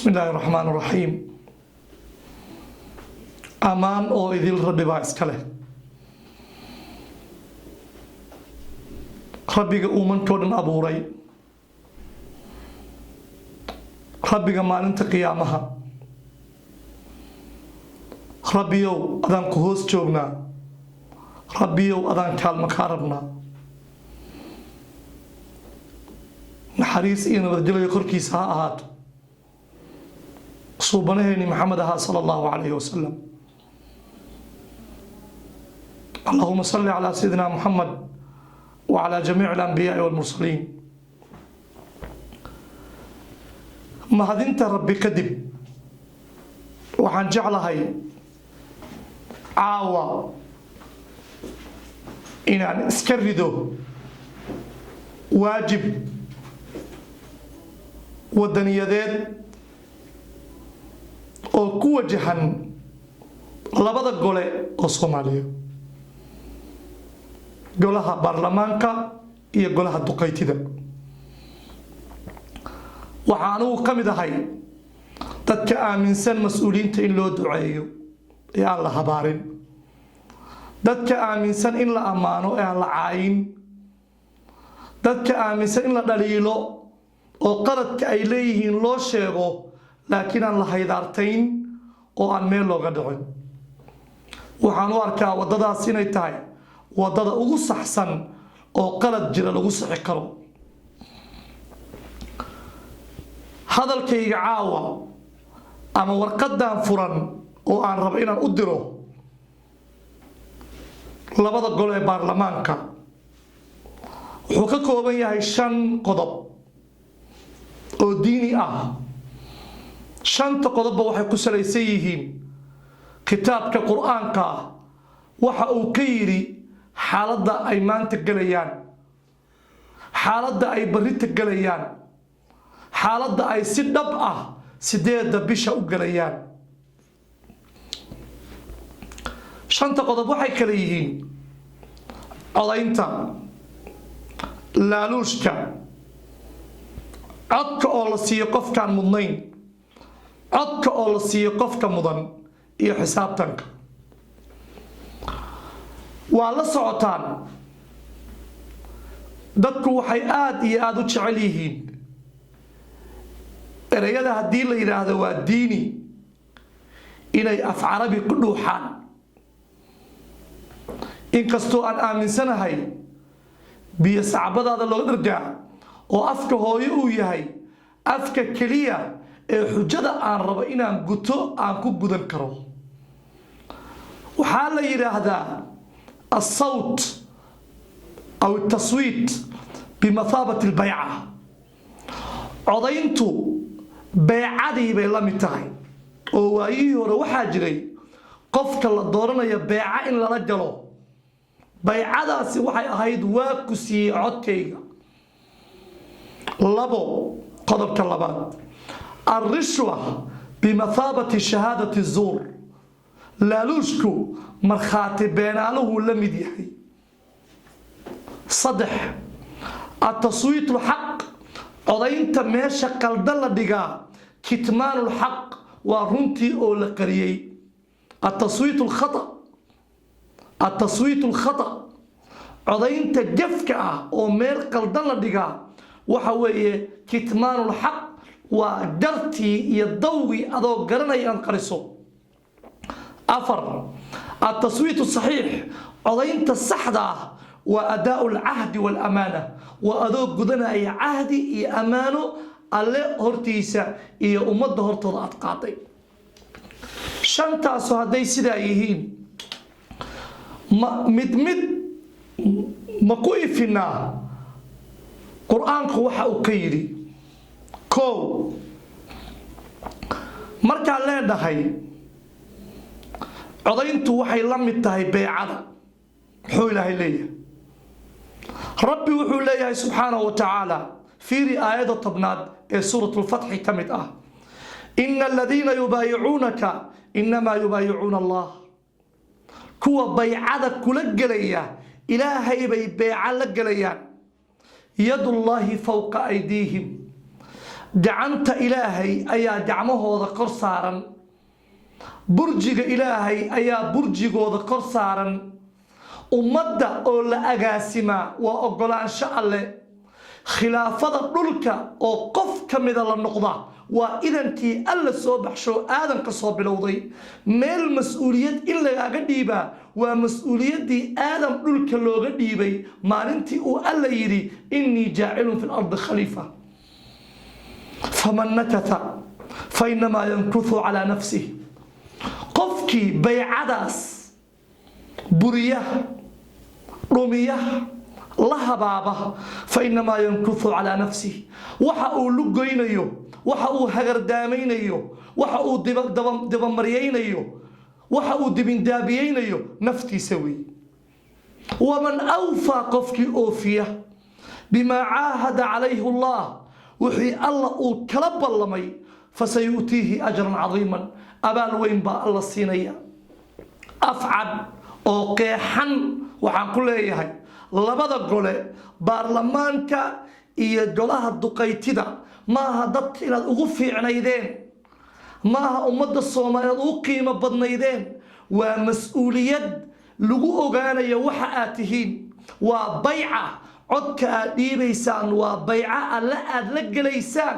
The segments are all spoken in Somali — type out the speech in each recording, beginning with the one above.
Bismi illaahi raxmaan raxiim. Ammaan oo idil Rabbi baa iska leh, Rabbiga uumankoo dhan abuuray, Rabbiga maalinta qiyaamaha. Rabbiyow, adaan ku hoos joognaa. Rabbiyow, adaan kaalmo kaa rabnaa. Naxariis iyo nabadgelyo korkiisa ha ahaato suubanaheeni Maxamed ahaa, sala allahu calayhi wasalam. Allahuma salli calaa sayidina Muxamed wa calaa jamiici alambiyaai walmursaliin. Mahadinta Rabbi kadib, waxaan jeclahay caawa inaan iska rido waajib wadaniyadeed oo ku wajahan labada gole oo Soomaaliya, golaha baarlamaanka iyo golaha duqaytida. Waxaa anigu ka mid ahay dadka aaminsan mas-uuliyiinta in loo duceeyo ee aan la habaarin, dadka aaminsan in la ammaano ee aan la caayin, dadka aaminsan in la dhaliilo oo qaladka ay leeyihiin loo sheego, laakiin aan la haydaartayn oo aan meel looga dhicin. Waxaan u arkaa waddadaas inay tahay waddada ugu saxsan oo qalad jira lagu sixi karo. Hadalkayga caawa ama warqadan furan oo aan rabo inaan u diro labada gol ee baarlamaanka wuxuu ka kooban yahay shan qodob oo diini ah. Shanta qodobba waxay ku salaysan yihiin kitaabka Qur-aanka ah, waxa uu ka yidhi xaaladda ay maanta gelayaan, xaaladda ay barrita gelayaan, xaaladda ay si dhab ah 8-da bisha u gelayaan. Shanta qodob waxay kala yihiin: codaynta, laaluushka, codka oo la siiyo qofkaan mudnayn, codka oo la siiyo qofka mudan, iyo xisaabtanka. Waa la socotaan, dadku waxay aada iyo aada u jecel yihiin ereyada haddii la yidhaahdo waa diini inay af Carabi ku dhuuxaan, inkastoo aan aaminsanahay biyo sacbadaada looga dhargaa oo afka hooyo uu yahay afka keliya ee xujada aan rabo inaan guto aan ku gudan karo. Waxaa la yidhaahdaa asawt aw ataswiit bimathaabati albayca. Codayntu beecadii bay la mid tahay, oo waayihii hore waxaa jiray qofka la dooranayo beeca in lala galo. Baycadaasi waxay ahayd: waa ku siiyey codkayga. Labo, qodobka labaad, alrishwa bimathaabati shahaadati zuur. Laaluushku markhaati beenaaluhuu la mid yahay. Saddex, ataswiit lxaq, codaynta meesha qaldan la dhigaa, kitmaanu lxaq, waa runtii oo la qariyey. Ataswiit lkhata, ataswiit lkhata, codaynta jafka ah oo meel qaldan la dhigaa, waxa weeye kitmaanulxaq, waa gartii iyo dawgii adoo garanaya inaad qariso. Afar, ataswiit saxiix, codaynta saxda ah, waa adaau alcahdi waalamaana, waa adoo gudanaya cahdi iyo ammaano Alle hortiisa iyo ummadda hortooda aad qaaday. Shantaasu hadday sidaa yihiin, ma mid mid ma ku ifinaa Qur-aanku waxa uu ka yidhi? Kow, markaad leedhahay codayntu waxay la mid tahay beecada, muxuu Ilaahay leeyahay? Rabbi wuxuu leeyahay subxaanahu wa tacaala, fiiri aayadda 10aad ee suurat lfatxi ka mid ah: ina aladiina yubaayicuunaka inamaa yubaayicuuna Allah. Kuwa baycada kula gelaya Ilaahay bay beeca la gelayaan. Yadullaahi fowqa aydiihim. Gacanta Ilaahay ayaa gacmahooda kor saaran, burjiga Ilaahay ayaa burjigooda kor saaran. Ummadda oo la agaasimaa waa oggolaansho Alle. Khilaafada dhulka oo qof ka mida la noqda waa idankii Alla soo baxsho, Aadan ka soo bilowday. Meel mas-uuliyad in lagaaga dhiibaa waa mas-uuliyaddii Aadam dhulka looga dhiibay maalintii uu Alla yidhi: "إني جاعل في الأرض خليفة". فمن نكث فإنما ينكث على نفسه. Qofkii baycadaas buriya, dhumiya, la habaaba, فإنما ينكث على نفسه. Waxa uu lugoynayo, waxa uu hagardaamaynayo, waxa uu dabamaryaynayo, waxa uu dibindaabiyeynayo naftiisa wey. ومن أوفى, qofkii oofiya, بما عاهد عليه الله, wixii Alla uu kala ballamay, فسيؤتيه أجرا عظيما, abaal weyn baa Alla siinaya. Afcad oo qeexan waxaan ku leeyahay labada gole, baarlamaanka iyo golaha duqaytida, maaha dadka inaad ugu fiicnaydeen, maaha ummadda Soomaaliyeed ugu qiimo badnaydeen. Waa mas-uuliyad lagu ogaanayo waxa aad tihiin. Waa bayca. Codka aad dhiibaysaan waa bayca Alle aad la gelaysaan.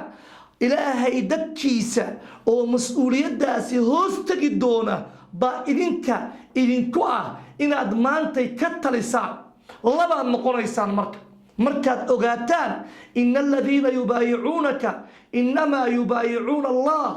Ilaahay dadkiisa oo mas-uuliyaddaasi hoos tegi doona baa idinka idinku ah inaad maantay ka talisaan. Labaad noqonaysaan marka markaad ogaataan: إن الذين يبايعونك إنما يبايعون الله.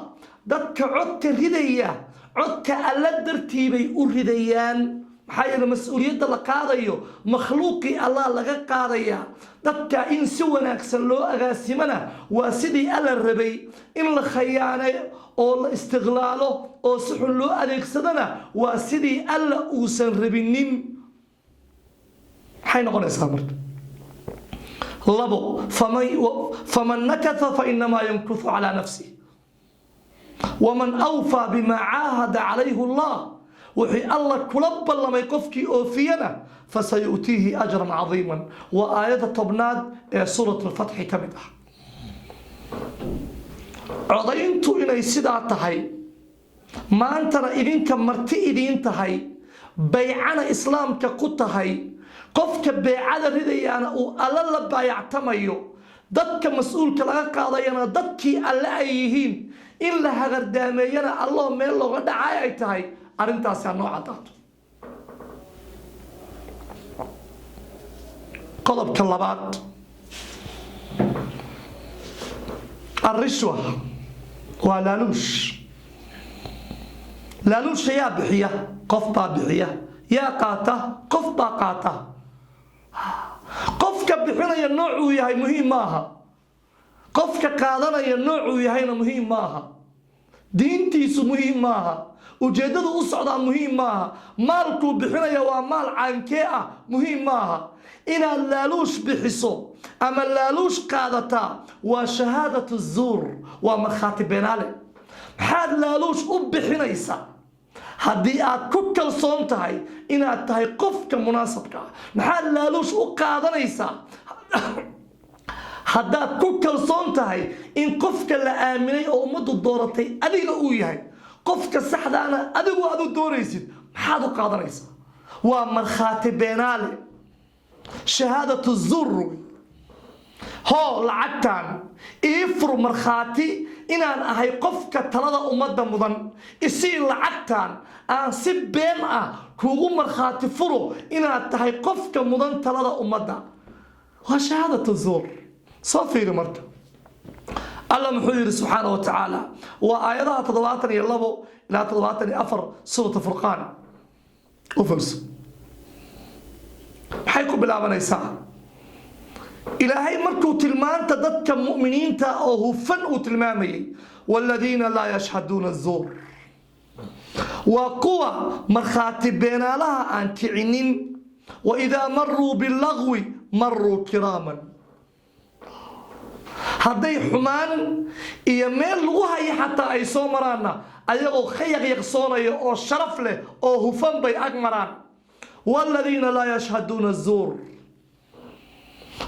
Dadka codka ridaya codka Alla dartii bay u ridayaan. Maxaa yeele, mas-uuliyadda la qaadayo makhluuqii Allah laga qaadaya. Dadka in si wanaagsan loo agaasimana waa sidii Alla rabay. In la khayaaneyo oo la istiqlaalo oo si xun loo adeegsadana waa sidii Alla uusan rabinin. Maxay noqonaysaa marka? Labo: فمن نكث فإنما ينكث على نفسه، ومن أوفى بما عاهد عليه الله, wixii Alla kula ballamay qofkii oofiyana, فسيؤتيه أجرا عظيما. Waa aayadda 10aad ee suurat Alfatxi ka mid ah. Codayntu inay sidaa tahay, maantana idinka marti idiin tahay, baycana Islaamka ku tahay, qofka beecada ridayaana uu Alla la baayactamayo, dadka mas-uulka laga qaadayana dadkii Alle ay yihiin, in la hagardaameeyana Alloo meel looga dhacay ay tahay, arrintaasi ha noo caddaato. Qodobka labaad, الرشوة, waa laaluush. Laaluusha yaa bixiya? Qof baa bixiya. Yaa qaata? Qof baa qaata. Qofka bixinaya noocuu yahay muhiim maaha, qofka qaadanaya noocuu yahayna muhiim maaha, diintiisu muhiim maaha, ujeeddadu u socdaa muhiim maaha, maalkuu bixinaya waa maal caankee ah muhiim maaha. Inaad laaluush bixiso ama laaluush qaadataa waa شهادة الزور, waa markhaati beenaale. Maxaad laaluush u bixinaysaa haddii aad ku kalsoon tahay inaad tahay qofka munaasabka ah? Maxaad laaluush u qaadanaysaa haddaad ku kalsoon tahay in qofka la aaminay oo ummaddu dooratay adiga uu yahay qofka saxdaana adigu aad u doonaysid? Maxaad u qaadanaysaa? Waa markhaati beenaale, شهادة الزور wey. Hoo, lacagtan ii fur markhaati inaan ahay qofka talada ummadda mudan. Isii lacagtan aan si been ah kuugu markhaati furo inaad tahay qofka mudan talada ummadda. Waa شهادة الزور. Soo fiiri marka, Alla muxuu yidhi subxaana wa tacaala? Waa aayadaha 72 ilaa 74 suurata Furqaan. U fiirso, maxay ku bilaabanaysaa? Ilaahay markuu tilmaanta dadka mu'miniinta oo hufan uu tilmaamayay: والذين لا يشهدون الزور, waa kuwa markhaati beenaalaha aan kicinin. وإذا مروا باللغو مروا كراما. Hadday xumaan iyo meel lagu hayo xataa ay soo maraanna, ayagoo ka yaqyaqsoonaya oo sharaf leh oo hufan bay ag maraan. والذين لا يشهدون الزور.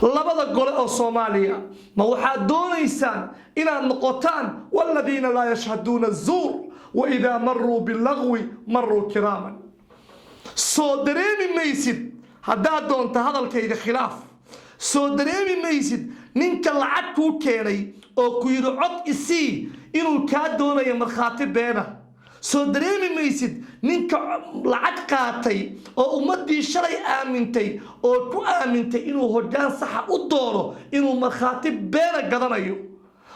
Labada gole oo Soomaaliya, ma waxaad doonaysaan inaad noqotaan والذين لا يشهدون الزور وإذا مروا باللغو مروا كراما? Soo dareemi maysid haddaad doonto hadalkayga khilaaf. Soo dareemi maysid ninka lacag kuu keenay oo ku yidhi "Cod isii" inuu kaa doonayo markhaati beena? Soo dareemi maysid ninka lacag qaatay oo ummaddii shalay aamintay oo ku aamintay inuu hoggaan saxa u doono inuu markhaati beena gadanayo?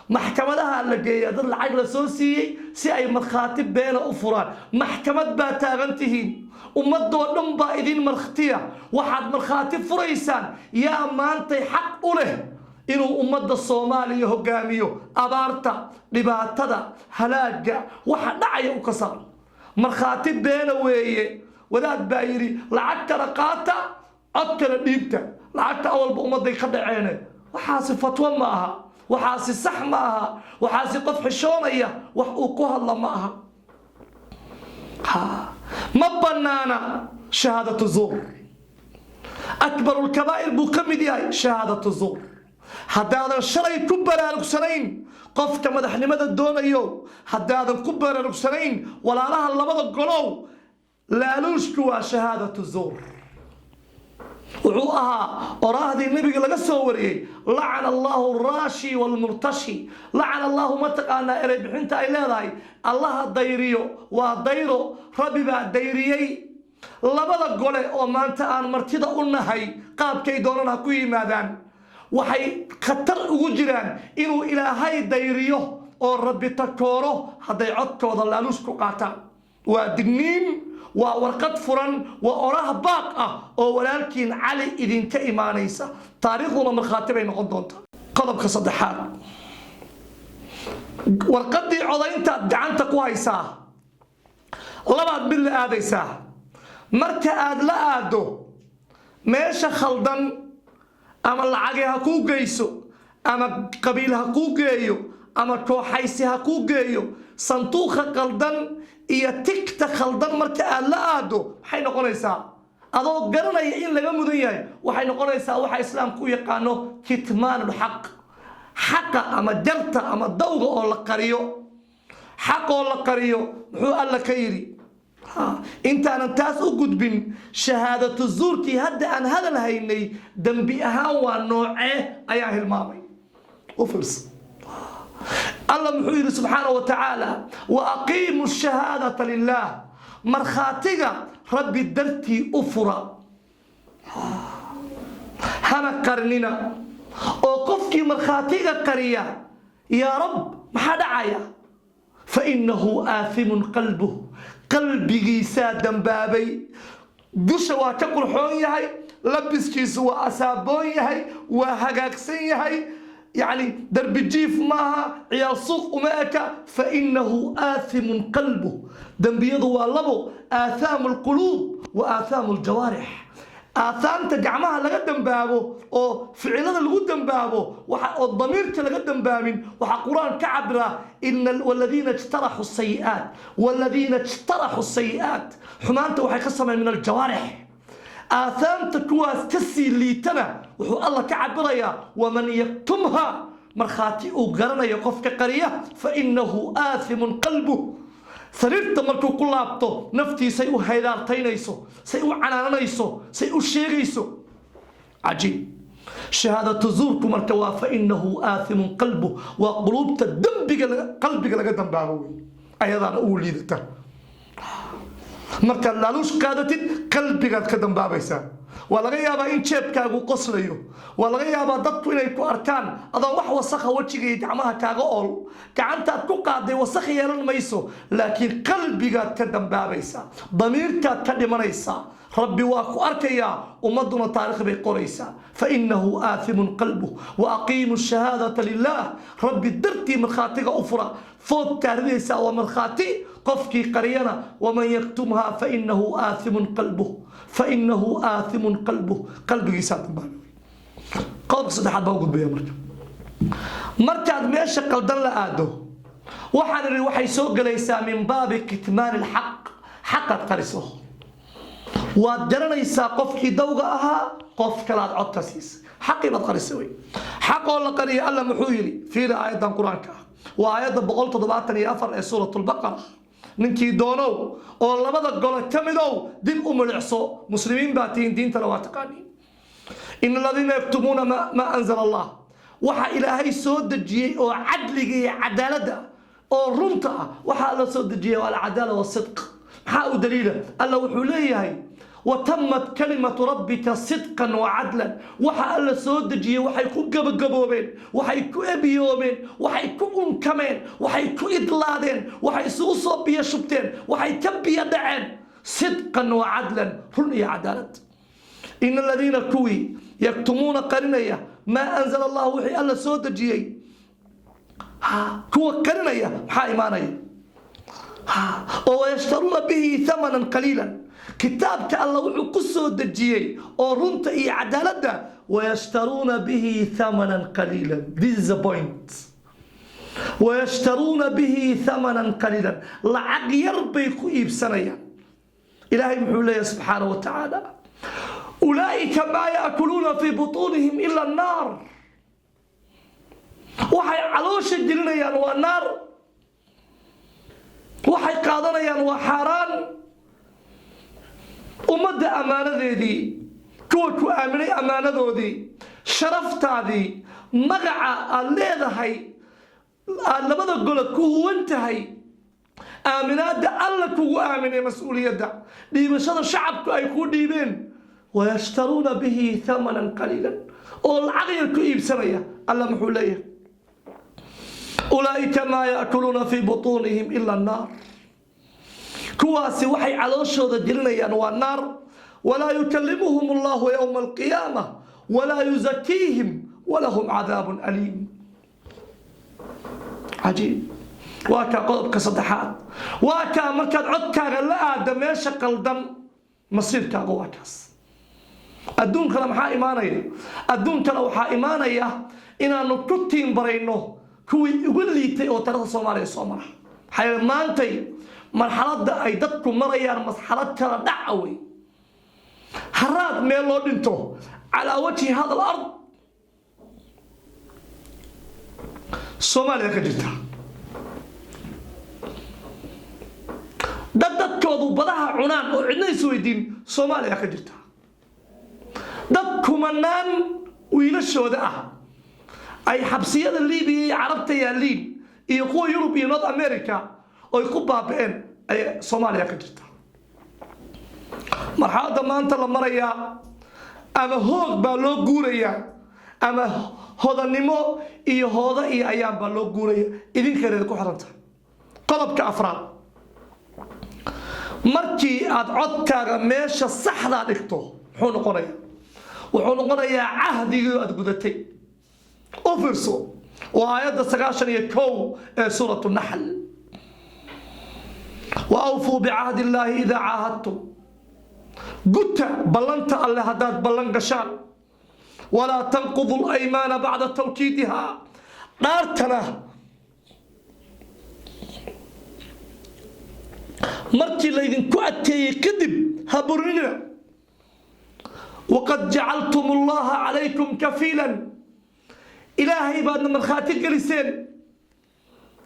Maxkamadaha la geeyaa dad lacag la soo siiyey si ay markhaati beena u furaan. Maxkamad baa taagan tihiin, ummadoo dhan baa idin markhtiya. Waxaad markhaati furaysaan yaa maantay xaq u leh inuu ummadda Soomaaliya hogaamiyo, abaarta, dhibaatada, halaaga, waxa dhacaya u ka saaro? Markhaati beena weeye. Wadaad baa yidhi, "Lacag kala qaata, cod kala dhiibta." Lacagta awalba ummadday ka dhaceene. Waxaasi fatwo ma aha, waxaasi sax ma aha, waxaasi qof xishoonaya wax uu ku hadla ma aha. Ma banaana شهادة زور. أكبر الكبائر buu ka mid yahay شهادة زور. Haddaadan shalay ku baraarugsanayn, qofka madaxnimada doonayo, haddaadan ku baraarugsanayn, walaalaha labada golow, laaluushku waa شهادة زور. Wuxuu ahaa oraahdii nebiga laga soo wariyey: لعن الله الراشي والمرتشي. لعن الله, ma taqaanaa erey bixinta ay leedahay? Allaha dayriyo, waa dayro, Rabbi baa dayriyey. Labada gole oo maanta aan martida u nahay, qaabkay doonaan ha ku yimaadaan, waxay khatar ugu jiraan inuu Ilaahay dayriyo oo Rabbi takooro hadday codkooda laaluush ku qaataan. Waa digniin, waa warqad furan, waa oraah baaq ah oo walaalkiin Cali idinka imaanaysa. Taariikhduna markhaati bay noqon doontaa. Qodobka saddexaad, warqaddii codayntaad gacanta ku haysaa, labaad mid la aadaysaa. Marka aad la aado meesha khaldan, ama lacagi ha kuu geyso, ama qabiil ha kuu geeyo, ama kooxaysi ha kuu geeyo, sanduuqa qaldan iyo tigta khaldan marka aad la aado, maxay noqonaysaa? Adoo garanaya in laga mudan yahay, waxay noqonaysaa waxa Islaamku u yaqaano كتمان الحق, xaqa ama jarta ama dawga oo la qariyo, xaq oo la qariyo. Muxuu Alla ka yidhi? Intaanan taas u gudbin, shahaadatu zuurkii hadda aan hadal haynay dembi ahaan waa noocee ayaan hilmaamay. U fiirsa, Alla muxuu yidhi subxaana wa tacaala: وأقيموا الشهادة لله. Markhaatiga Rabbi dartii u fura, hana qarnina. Oo qofkii markhaatiga qariya, yaa Rab, maxaa dhacaya? فإنه آثم قلبه. Qalbigiisaa dambaabay. Dusha waa ka qurxoon yahay, labiskiisu waa asaaboon yahay, waa hagaagsan yahay, yacni darbi jiif maaha, ciyaal suuq uma eka. فإنه آثم قلبه. Dembiyadu waa labo: آثام القلوب وآثام الجوارح. Aathaamta gacmaha laga dambaabo oo ficilada lagu dambaabo waxa oo damiirka laga dambaabin, waxaa Qur-aan ka cabiraa ina والذين اجترحوا السيئات. والذين اجترحوا السيئات, xumaanta waxay ka sameyn من الجوارح. Aathaamta kuwaas ka sii liitana wuxuu Alla ka cabirayaa ومن يكتمها. Markhaati uu garanayo qofka qariya, فإنه آثم قلبه. Sariirta markuu ku laabto, naftiisay u haydaartaynayso, say u canaananayso, say u sheegayso. Cajiib. Shahaadatu zuurku marka waa فإنه آثم قلبه, waa quluubta dembiga, qalbiga laga dambaabo wey, ayadaana ugu liidata. Markaad laaluush qaadatid, qalbigaad ka dambaabaysaa. Waa laga yaabaa in jeebkaagu qoslayo, waa laga yaabaa dadku inay ku arkaan adoon wax wasakha wejiga iyo gacmaha kaaga ool, gacantaad ku qaaday wasakh yeelan mayso, laakiin qalbigaad ka dambaabaysaa, damiirkaad ka dhimanaysaa. Rabbi waa ku arkayaa, ummadduna taarikh bay qoraysaa. فإنه آثم قلبه. وأقيموا الشهادة لله. Rabbi dartii markhaatiga u fura. Foodkaa ridaysaa waa markhaati. Qofkii qariyana, ومن يكتمها فإنه آثم قلبه. فإنه آثم قلبه, qalbigiisaa dambaabay. Qodobka saddexaad baa u gudbaya. Marka markaad meesha qaldan la aado, waxaan idhi waxay soo gelaysaa من باب كتمان الحق, xaqaad qariso. Waad garanaysaa qofkii dawga ahaa, qof kalaad codka siisay, xaqii baad qarisay. Wey xaqoo la qariyay. Alla muxuu yidhi? Fiiri aayaddan Qur-aanka ah, waa aayadda 174 ee Suurat Lbaqara. Ninkii doonow oo labada gole ka midow, dib u milicso. Muslimiin baa tihiin, diintana waa taqaaniin. إن الذين يكتمون ما أنزل الله, waxa Ilaahay soo dejiyey oo cadliga iyo cadaaladda oo runta ah, waxaa la soo dejiyey waa العدالة والصدق. Maxaa u daliila? Alla wuxuu leeyahay: وتمت كلمة ربك صدقا وعدلا. Waxa Alla soo dejiyey waxay ku gabagaboobeen, waxay ku ebiyoobeen, waxay ku unkameen, waxay ku idlaadeen, waxay isugu soo biyo shubteen, waxay ka biyo dhaceen صدقا وعدلا, run iyo cadaalad. إن الذين kuwii يكتمون qarinaya ما أنزل الله, wixii Alla soo dejiyey, kuwa qarinaya, maxaa imaanaya? Oo ويشترون به ثمنا قليلا, kitaabka Alla wuxuu ku soo dejiyey oo runta iyo cadaaladda, ويشترون به ثمنا قليلا. This is a point. ويشترون به ثمنا قليلا, lacag yar bay ku iibsanayaan. Ilaahay muxuu leeyahay subxaana wa tacaala? أولئك ما يأكلون في بطونهم إلا النار. Waxay caloosha gelinayaan waa naar, waxay qaadanayaan waa xaaraan. Ummadda ammaanadeedii, kuwa ku aaminay ammaanadoodii, sharaftaadii, magaca aad leedahay, aad labada gole ku huwan tahay, aaminaadda Alla kugu aaminay, mas-uuliyadda dhiibashada shacabku ay kuu dhiibeen, ويشترون به ثمنا قليلا, oo lacag yar ku iibsanaya. Alla muxuu leeyahay? أولئك ما يأكلون في بطونهم إلا النار. Kuwaasi waxay calooshooda gelinayaan waa naar. ولا يكلمهم الله يوم القيامة ولا يزكيهم ولهم عذاب أليم. Cajiib. Waa kaa qodobka saddexaad. Waa kaa markaad codkaaga la aada meesha qaldan, masiirkaaga waa kaas. Adduunkana maxaa imaanaya? Adduunkana waxaa imaanaya inaanu ku tiimbarayno kuwii ugu liitay oo talada Soomaaliya soo mara. Maxaa yeele, maantay marxaladda ay dadku marayaan marxalad kala dhaca wey. Haraad meel loo dhinto على وجه هذا الأرض Soomaaliya ka jirta, dad dadkoodu badaha cunaan oo cidna isweydiin Soomaaliya ka jirta, dad kumanaan wiilashooda ah ay xabsiyada Libiya iyo Carabta yaaliin iyo kuwa Yurub iyo North America oy ku baaba'een ayay Soomaaliya ka jirta. Marxaladda maanta la marayaa, ama hoog baa loo guurayaa ama hodannimo iyo hooda iyo ayaan baa loo guuraya. Idinkareeda ku xiranta. Qodobka afraad, markii aad codkaaga meesha saxdaa dhigto, muxuu noqonayaa? Wuxuu noqonayaa cahdigii aad gudatay. U fiirso, waa aayadda 91 ee Suuratu Naxl: وأوفوا بعهد الله إذا عاهدتم, guta ballanta Alle haddaad ballan gashaan, ولا تنقضوا الأيمان بعد توكيدها, dhaartana markii laydinku adkeeyey kadib ha burinina, وقد جعلتم الله عليكم كفيلا, Ilaahay baadna markhaati geliseen.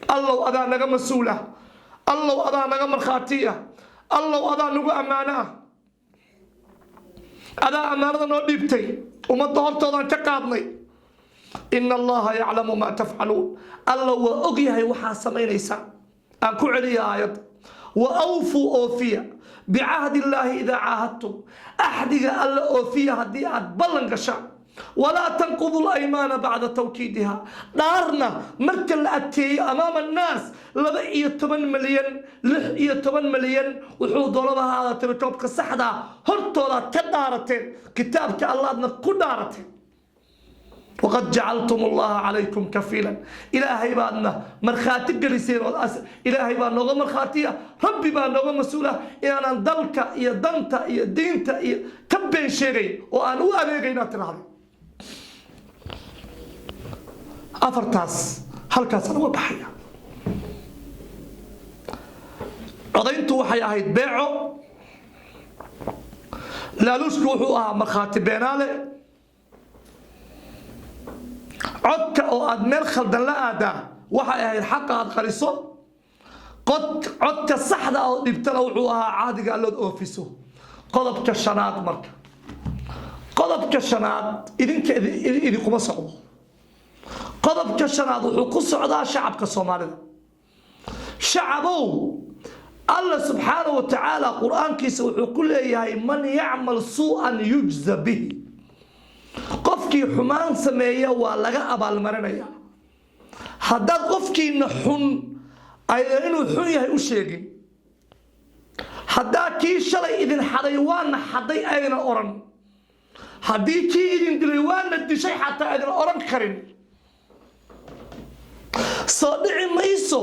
Allow adaa naga mas-uula, Allow adaa naga markhaatiya, Allow adaa nagu ammaano ah, adaa ammaanada noo dhiibtay, ummadda hortoodaan ka qaadnay. إن الله يعلم ما تفعلون, Alla waa og yahay waxaa samaynaysaa. Aan ku celiya aayadda: وأوفوا oofiya بعهد الله إذا عاهدتم, axdiga Alla oofiya haddii aad ballan gashaan, ولا تنقضوا الأيمان بعد توكيدها, dhaarna marka la adkeeyo أمام الناس, 12 milyan, 16 milyan, wuxuu doonaba haada, tirakoobka saxdaa hortoodaad ka dhaarateen, kitaabka Allaadna ku dhaarateen. وقد جعلتم الله عليكم كفيلا, Ilaahay baadna markhaati geliseen. Oo Ilaahay baa nooga markhaatiya, Rabbi baa nooga mas-uula inaanan dalka iyo danta iyo diinta iyo ka been sheegay oo aan u adeegay inaad tidhaahday. Afartaas halkaasaan uga baxaya. Codayntu waxay ahayd beeco. Laaluushku wuxuu ahaa markhaati beenaale. Codka oo aad meel khaldan la aadaa waxay ahayd xaqa aad qariso. Codka saxda oo dhibtana wuxuu ahaa cahdiga allood oofiso. Qodobka shanaad marka, qodobka shanaad idinka idinkuma socdo. Qodobka shanaad wuxuu ku socdaa shacabka Soomaalida. Shacabow, Alla subxaana wa tacaala Qur-aankiisa wuxuu ku leeyahay: "Man yacmal suu'an yujza bihi." Qofkii xumaan sameeya waa laga abaalmarinaya. Haddaad qofkiina xun aydan inuu xun yahay u sheegin, haddaa kii shalay idin xaday waana xaday aydan oran, haddii kii idin dilay waana dishay xataa aydan oran karin, soo dhici mayso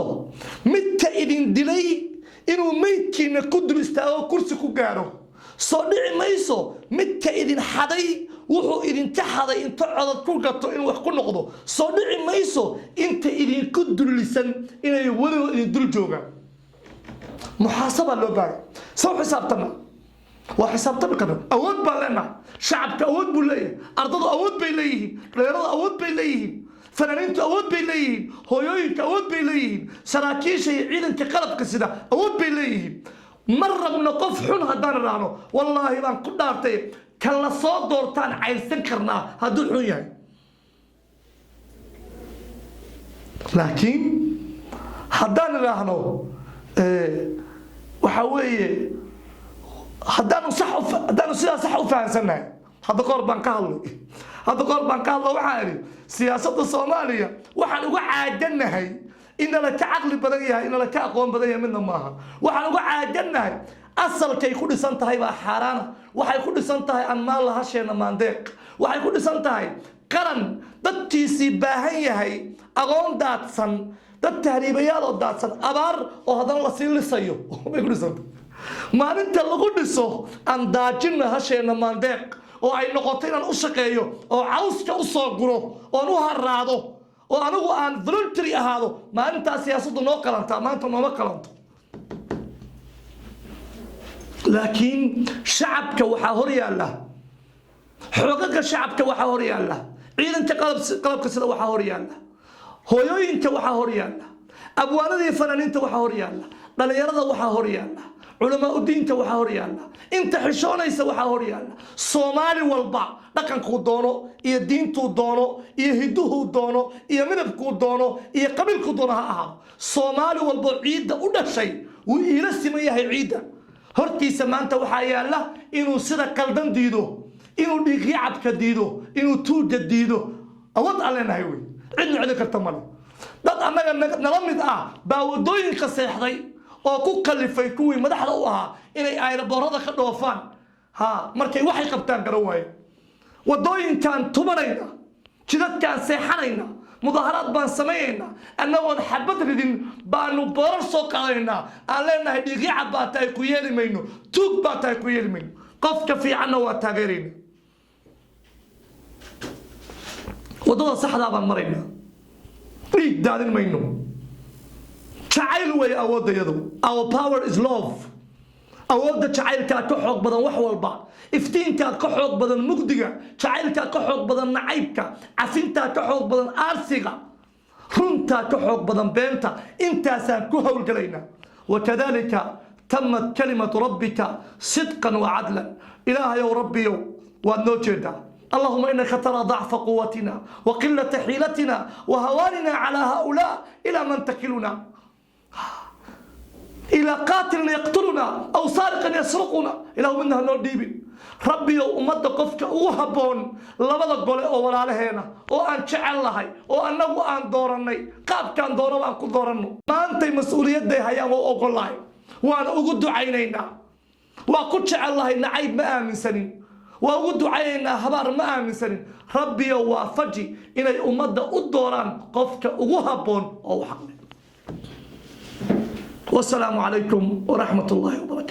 midka idin dilay inuu meydkiina ku dul istaago, kursi ku gaaro. Soo dhici mayso midka idin xaday wuxuu idinka xaday inta codad ku gato inuu wax ku noqdo. Soo dhici mayso inta idinku dullisan inay weligood idin dul joogaan. Muxaasabaa loo baahaya. Soo xisaabtana waa xisaabtami karna. Awood baan leenahay. Shacabka awood buu leeyahay, ardadu awood bay leeyihiin, dhalinyaradu awood bay leeyihiin, fanaaniintu awood bay leeyihiin, hooyooyinka awood bay leeyihiin, saraakiisha iyo ciidanka qalabka sida awood bay leeyihiin. Ma rabno qof xun haddaan idhaahno, wallaahi baan ku dhaartay, kan la soo doortaan cayrsan karnaa hadduu xun yahay. Laakiin haddaan idhaahno, waxaa weeye haddaanu sidaa sax u fahansannahay. Hadda qoor baan ka hadlay, hadda qoor baan ka hadlo. Waxaan idhi siyaasadda Soomaaliya waxaan uga caaganahay inala ka caqli badan yahay, inala ka aqoon badan yahay, midna maaha. Waxaan uga caaganahay asalkay ku dhisan tahay baa xaaraana. Waxay ku dhisan tahay aan maal lahasheena maandeeq. Waxay ku dhisan tahay qaran dadkiisii baahan yahay, aqoon daadsan, dad tahriibayaal oo daadsan, abaar oo haddana lasii lisayo bay ku dhisan tahay. Maalinta lagu dhiso aan daajinna hasheena maandeeq oo ay noqoto inaan u shaqeeyo oo cawska u soo guro oon u haraado oo anigu aan voluntary ahaado, maalintaa siyaasaddu noo qalantaa. Maanta nooma qalanto. Laakiin shacabka waxaa hor yaalla, xoogaga shacabka waxaa hor yaalla, ciidanka qalabka sida waxaa hor yaalla, hooyooyinka waxaa hor yaalla, abwaanada iyo fanaaniinta waxaa hor yaalla, dhalinyarada waxaa hor yaalla, culamaa udiinka waxaa hor yaalla, inta xishoonaysa waxaa hor yaalla, Soomaali walba dhaqankuu doono iyo diintuu doono iyo hiduhuu doono iyo midabkuu doono iyo qabiilkuu doono ha ahaado, Soomaali walbo ciidda u dhashay wuu iila siman yahay. Ciidda hortiisa maanta waxaa yaalla inuu sida qaldan diido, inuu dhiigyacabka diido, inuu tuuga diido. Awood aan leenahay wey, cidna celin karta male. Dad annaga nala mid ah baa wadooyinka seexday oo ku kalifay kuwii madaxda u ahaa inay ayraboorada ka dhoofaan. Ha markay waxay qabtaan garan waaye. Wadooyinkaan tubanayna, jidadkaan seexanayna, mudaaharaad baan samaynaynaa, annagoon xabad ridin baanu boorar soo qaadanaynaa, aan leenahay dhiigyacab baa tahay, ku yeeli mayno, tuug baa tahay, ku yeeli mayno. Qofka fiicanna waa taageerayna, waddada saxdaa baan maraynaa, dhiig daadin mayno. Jacayl way awoodda iyadu. Our power is love. Awoodda jacaylkaa ka xoog badan wax walba, iftiinkaa ka xoog badan mugdiga, jacaylkaa ka xoog badan nacaybka, cafintaa ka xoog badan aarsiga, runtaa ka xoog badan beenta. Intaasaan ku howlgalaynaa. Wakadalika tamat kalimatu rabbika sidqan wa cadlan. Ilaahayow, Rabbiyow, waad noo jeedaa. اللهم إنك ترى ضعف قوتنا وقلة حيلتنا وهواننا على هؤلاء. إلى من تكلنا؟ إلى قاتل يقتلنا أو سارق يسرقنا؟ إله midna hanoo dhiibin. Rabbiyow, ummadda qofka ugu habboon labada gole oo walaalaheena oo aan jecel lahay oo annagu aan doorannay, qaabkaan doonaba aan ku dooranno, maantay mas-uuliyadday hayaan waa ogol lahay, waana ugu ducaynaynaa. Waa ku jecel lahay, nacayb ma aaminsanin. Waa ugu ducaynaynaa, habaar ma aaminsanin. Rabbiyow, waafaji inay ummadda u dooraan qofka ugu habboon oo u xaqle. Wasalaamu calaykum waraxmat ullaahi wabarakatu.